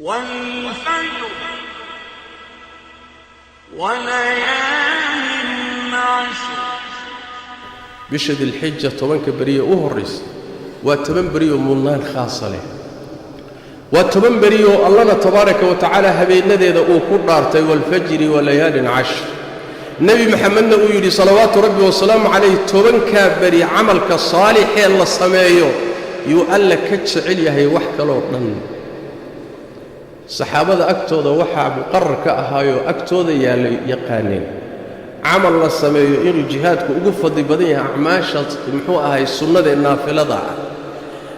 والفجر وليال عشر. Bisha Dilxija 10-ka beriye u horraysa waa 10 beriyoo mudnaan khaasa leh. Waa 10 beriyoo Allana tabaaraka wa tacaala habeenadeeda uu ku dhaartay, waalfajri walayaalin cashr. Nebi Maxamedna uu yidhi, salawaatu Rabbi wasalaamu calayh, 10-kaa beri camalka saalixee la sameeyo yuu Alla ka jecel yahay wax kaloo dhan. Saxaabada agtooda waxaa muqarar ka ahaayoo agtooda yaallay, yaqaaneen, camal la sameeyo inuu jihaadku ugu fadli badan yahay acmaasha, muxuu ahay, sunnadaee naafilada ah.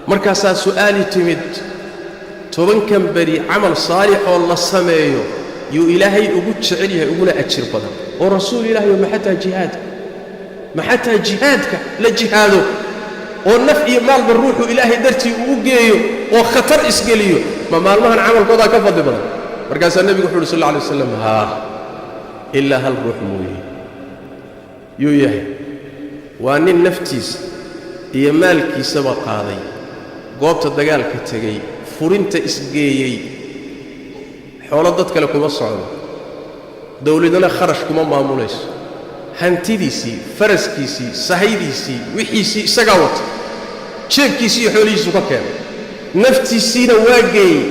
Markaasaa su'aali timid: 10-kan beri camal saalixoo la sameeyo yuu Ilaahay ugu jecel yahay uguna ajir badan? Oo Rasuul Ilaahayo, maxataa jihaadka, maxataa jihaadka la jihaado oo naf iyo maalba ruuxu Ilaahay dartii uu u geeyo oo khatar isgeliyo, ma maalmahan camalkoodaa ka fadli badan? Markaasaa nebigu wuxu uhi, sal alla alay waslam, haa, ilaa hal ruux mooye. Yuu yahay? Waa nin naftiisa iyo maalkiisaba qaaday, goobta dagaalka tegey, furinta isgeeyey. Xoolo dad kale kuma socdo, dawladana kharash kuma maamulayso. Hantidiisii, faraskiisii, sahaydiisii, wixiisii isagaa wata, jeebkiisii iyo xoolihiisu ka keenay, naftiisiina waa geeyey.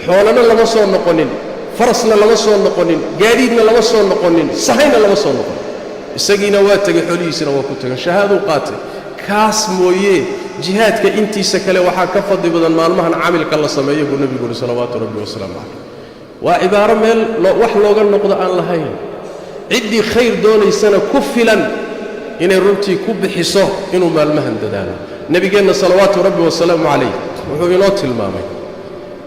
Xoolana lama soo noqonin, farasna lama soo noqonin, gaadiidna lama soo noqonin, sahayna lama soo noqonin. Isagiina waa tegey, xoolihiisina waa ku tegan, shahaaduu qaatay. Kaas mooyee, jihaadka intiisa kale waxaa ka fadli badan maalmahan camilka la sameeyo, buu nebigu uhi, salawaatu Rabbi wasalaamu calayh. Waa cibaaro meel wax looga noqdo aan lahayn. Ciddii khayr doonaysana ku filan inay runtii ku bixiso inuu maalmahan dadaalo. Nebigeenna, salawaatu Rabbi wasalaamu calayh, wuxuu inoo tilmaamay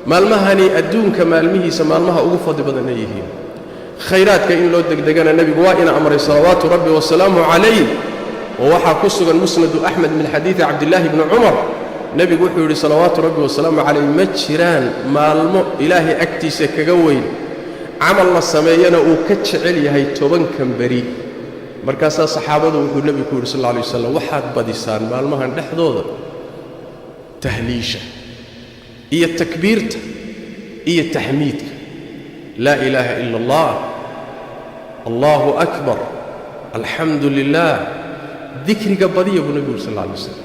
maalmahani adduunka maalmihiisa maalmaha ugu fadli badan ay yihiin. Khayraadka in loo degdegana nebigu waa ina amray, salawaatu Rabbi wasalaamu calayh. Oo waxaa ku sugan Musnadu Axmed min xadiidi Cabdillaahi bni Cumar, nebigu wuxuu yidhi, salawaatu Rabbi wasalaamu calayh, ma jiraan maalmo Ilaahay agtiisa kaga weyn, camal la sameeyana uu ka jecel yahay 10-kan beri. Markaasaa saxaabadu wuxuu nebigu ku yidhi, sal alla alay wasalam, waxaad badisaan maalmahan dhexdooda tahliisha iyo takbiirta iyo taxmiidka, laa ilaaha ila Allah, Allahu akbar, alxamdu lilah, dikriga badiya, buu nebigu yuri, sal alla alay waslam.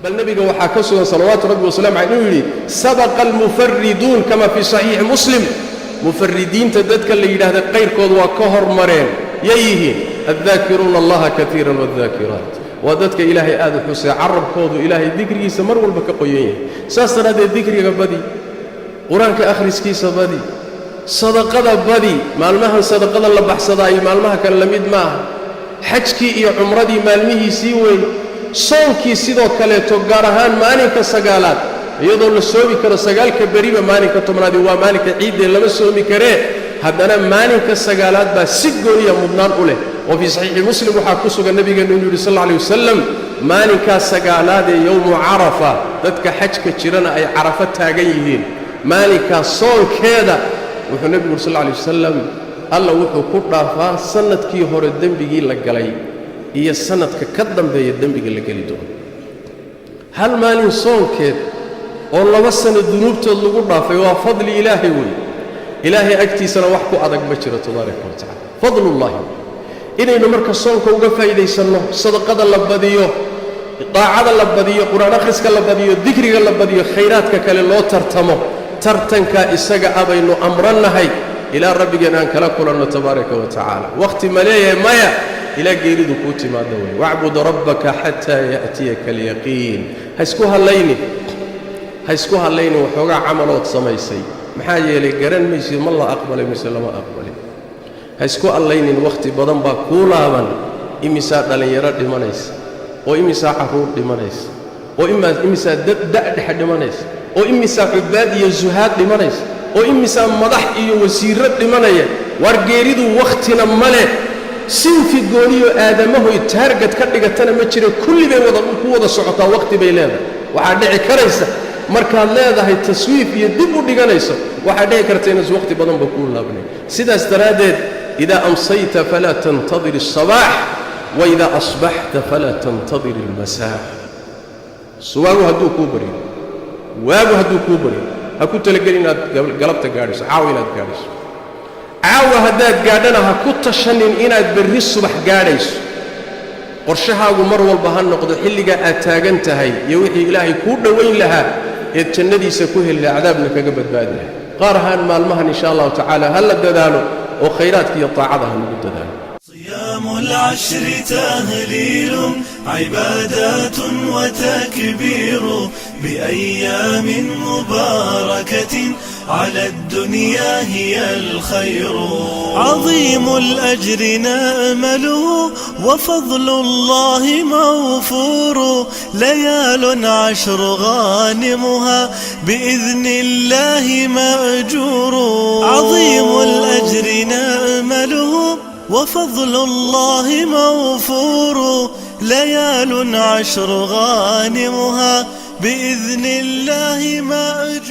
Bal nebiga waxaa ka sugan, salawaatu Rabbi wasalamu caleyh, inuu yidhi, sabaqa almufariduun, kama fii saxiixi Muslim. Mufaridiinta dadka la yidhaahda qayrkood waa ka hormareen. Yay yihiin? Addaakiruuna Allaha kaiira wاddaakiraat. Waa dadka Ilaahay aad u xusay, carabkoodu Ilaahay dikrigiisa mar walba ka qoyan yahay. Saas daraaddeed dikriga badi, Qur-aanka akhriskiisa badi, sadaqada badi. Maalmahan sadaqada la baxsadaayo maalmaha kale la mid maaha. Xajkii iyo cumradii maalmihiisii weyn, soonkii sidoo kaleeto, gaar ahaan maalinka 9aad, iyadoo la soomi karo 9-ka beriba. Maalinka 10aadi waa maalinka ciiddee, lama soomi karee, haddana maalinka 9aad baa si gooniya mudnaan u leh. Oo fii saxiixi Muslim waxaa ku sugan nebigeennu inuu yidhi, sal alla alay wasalam, maalinkaa 9aad ee yowmu Carafa, dadka xajka jirana ay Carafo taagan yihiin, maalinkaa soonkeeda, wuxuu nebigu yuri, sal alla alay wasalam, Alla wuxuu ku dhaafaa sannadkii hore dembigii la galay iyo sannadka ka dambeeya dembiga la geli doono. Hal maalin soonkeed oo 2 sano dunuubtood lagu dhaafay, waa fadli Ilaahay weeye. Ilaahay agtiisana wax ku adag ma jiro, tabaaraka wa tacala. Fadlullaahi inaynu marka soonka uga faa'iidaysanno, sadaqada la badiyo, daacada la badiyo, Qur-aan akhriska la badiyo, dikriga la badiyo, khayraadka kale loo tartamo. Tartanka isaga a baynu amrannahay ilaa Rabbigeen aan kala kulanno, tabaaraka wa tacaala. Wakhti ma leeyahay? Maya, ilaa geeridu kuu timaado wey. Wacbud rabbaka xataa ya'tiyaka alyaqiin. Ha isku hallaynin, ha isku hallaynin waxoogaa camalood samaysay, maxaa yeelay garan maysid ma la aqbalay mise lama aqbalin. Ha isku allaynin wakhti badan baa kuu laaban. Imisaa dhallinyaro dhimanaysa, oo imisaa carruur dhimanaysa, oo imisaa da'dhex dhimanaysa, oo imisaa cubaad iyo zuhaad dhimanaysa, oo imisaa madax iyo wasiirro dhimanaya? Waar geeridu wakhtina ma leh, sinfi gooniyo aadamahoy target ka dhigatana ma jiro. Kulli bay wada ku wada socotaa, wakhti bay leedahay. Waxaa dhici karaysa markaad leedahay taswiif iyo dib u dhiganayso, waxaa dhici karta inays wakhti badanba kuu laabnay. Sidaas daraaddeed, idaa amsayta falaa tantadir الصabaax, waidaa asbaxta falaa tantadir اlmasaa. Waagu hadduu kuu baryo, waagu hadduu kuu baryo. Ha ku talagelin inaad galabta gaadhayso, caawa inaad gaadhayso. Caawa haddaad gaadhana, ha ku tashanin inaad berri subax gaadhayso. Qorshahaagu mar walba ha noqdo xilligaa aad taagan tahay iyo wixii Ilaahay kuu dhowayn lahaa eed jannadiisa ku heli lahaa, cadaabna kaga badbaadi lahaa. Qaar ahaan maalmahan, insha Allahu tacaala, ha la dadaalo oo khayraadka iyo taacada ha lagu dadaalo. صيام العشر تهليل، عبادات وتكبير، بأيام مباركة على الدنيا هي الخير. عظيم الأجر نأمله وفضل الله موفور. ليال عشر غانمها بإذن الله مأجور. عظيم الأجر نأمله وفضل الله موفور. ليال عشر غانمها بإذن الله مأجور.